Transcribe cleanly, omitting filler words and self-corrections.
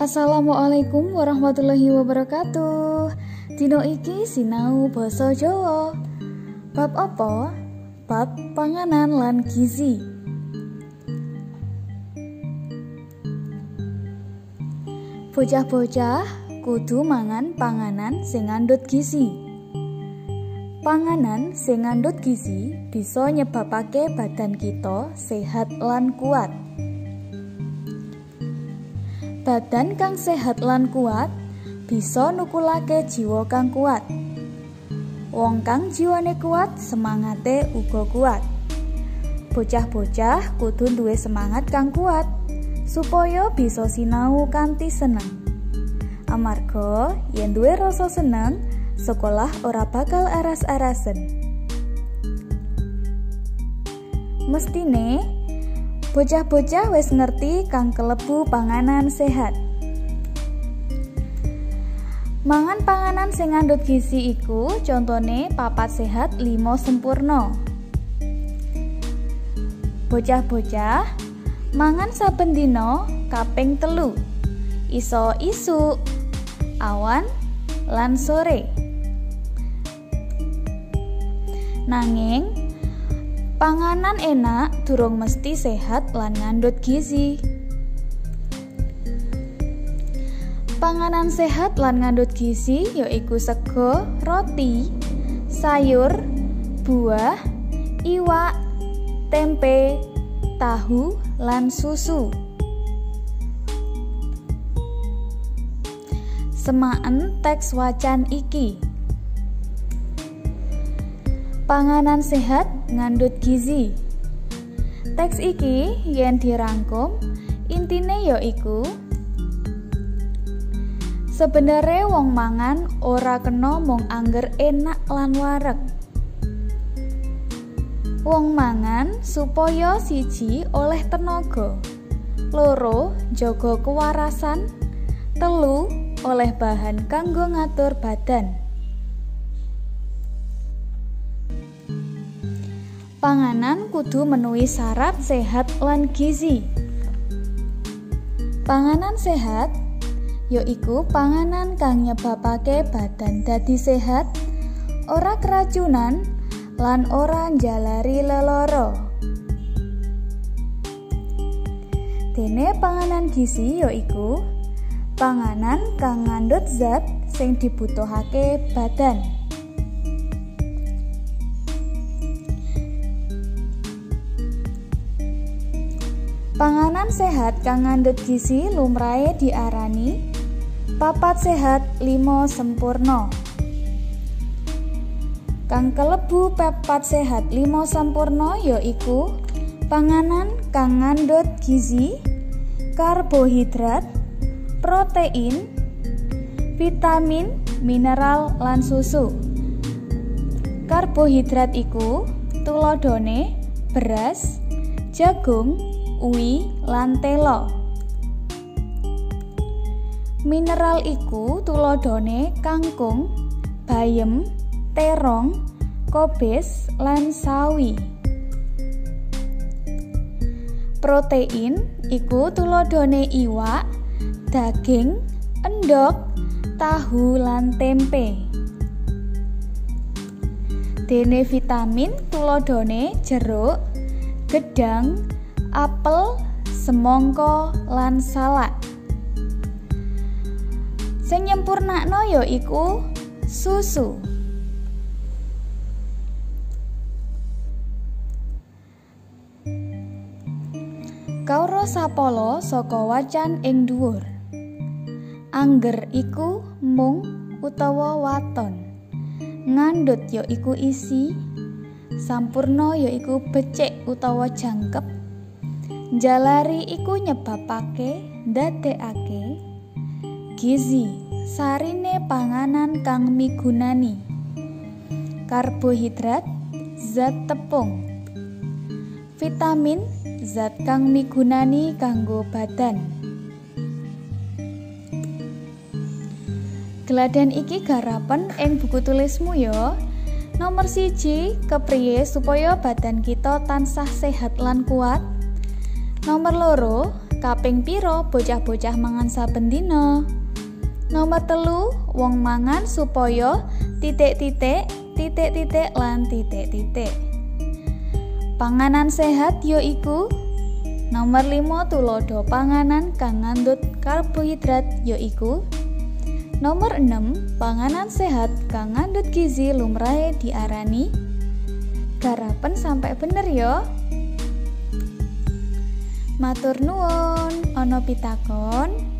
Assalamualaikum warahmatullahi wabarakatuh. Dino iki sinau basa Jawa. Bab apa? Bab panganan lan gizi. Bocah-bocah kudu mangan panganan sing ngandhut gizi. Panganan sing ngandhut gizi bisa nyebabake badan kita sehat lan kuat. Badan kang sehat lan kuat bisa nukulake jiwa kang kuat. Wong kang jiwane kuat, semangate uga kuat. Bocah-bocah kudu duwe semangat kang kuat supaya bisa sinau kanthi seneng. Amarga yen duwe rasa seneng, sekolah ora bakal aras-arasen. Mestine bocah-bocah wis ngerti kang kelebu panganan sehat. Mangan panganan sing ngandhut gizi iku contone 4 sehat 5 sempurna. Bocah-bocah mangan saben dina kaping 3. Iso isuk, awan, lan sore. Nanging panganan enak durung mesti sehat lan ngandhut gizi. Panganan sehat lan ngandhut gizi yaiku sego, roti, sayur, buah, iwak, tempe, tahu, lan susu. Semaken teks wacan iki. Panganan sehat ngandhut gizi. Teks iki yen dirangkum intine yaiku sebenere wong mangan ora kena mung angger enak lan wareg. Wong mangan supaya 1 oleh tenaga, 2 jaga kewarasan, 3 oleh bahan kanggo ngatur badan. Panganan kudu menuhi syarat sehat lan gizi. Panganan sehat yaiku panganan kang nyebabake badan dadi sehat, ora keracunan, lan ora njalari lelara. Dene panganan gizi yaiku panganan kang ngandhut zat sing dibutuhake badan. Panganan sehat kang ngandhut gizi lumrahe diarani 4 sehat 5 sempurna. Kang kelebu 4 sehat 5 sempurna yaiku panganan kang ngandhut gizi, karbohidrat, protein, vitamin, mineral lan susu. Karbohidrat iku tuladhane beras, jagung, uwi lan tela. Mineral iku tuladhane kangkung, bayem, terong, kobis lan sawi. Protein iku tuladhane iwak, daging, endhog, tahu lan tempe. Dene vitamin tuladhane jeruk, gedang, apel, semangka lan salak. Sing nyempurnakno yaiku susu. Kaura sapala saka wacan ing dhuwur. Angger iku mung utawa waton. Ngandhut yaiku isi, sampurna yaiku becik utawa jangkep. Njalari iku nyebabake, ndadekake. Gizi sarine panganan kang migunani. Karbohidrat zat tepung. Vitamin zat kang migunani kanggo badan. Gladen iki garapen ing buku tulismu ya. Nomor 1, kepriye supaya badan kita tansah sehat lan kuat. Nomor 2, Kaping pira bocah-bocah mangan saben dina? Nomor 3, wong mangan supaya titik-titik, titik-titik lan titik-titik. Panganan sehat ya iku. Nomor 5, tuladha panganan kang ngandhut karbohidrat ya iku. Nomor 6, panganan sehat kang ngandhut gizi lumrahe diarani. Garapen sampai bener ya. Matur nuwun, ana pitakon?